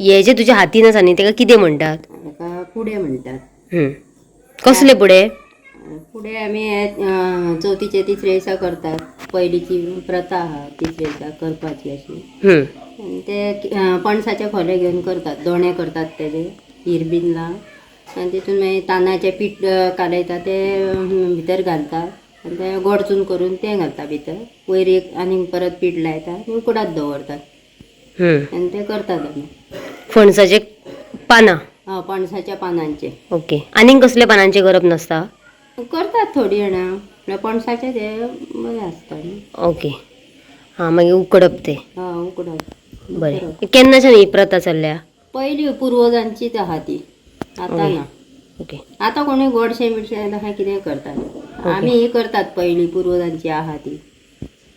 हे जे तुज्या हातीन आसा न्ही तेका कितें म्हणटात? ताका पुडे म्हणटात. कसले पुडे? पुडे आमी चवथीचे तिसरे दिसा करतात. पयलींची प्रथा आहा तिसरे दिसा करपाची अशी. आनी ते पणसाचे खोले घेवन करतात, दोणे करतात तेजे हीर बीन लावन, आनी तितून मागीर तांदळाचें पीठ कालयता तें भितर घालतात आनी तें गोडचून करून तें घालता भितर, वयर एक आनीक परत पीठ लायता आनी उकडात दवरतात. आनी तें करतात आमी. फणसाचे पानां? हय, पणसाच्या पानांचे. ओके, आनीक कसले पानांचे करप नासता? करतात थोडीं जाणां, म्हळ्यार पणसाचे ते बरें आसता न्ही. ओके, हां, मागीर उकडप ते? हय, उकडप. बरें, केन्नाच्यान ही प्रथा चल्ल्या? पयलीं पुर्वजांचीच आहा ती, आतां ना. आतां कोणूय गोडशें बिडशें तशें कितें करतात, आमी ही करतात पयलीं पुर्वजांची आहा ती.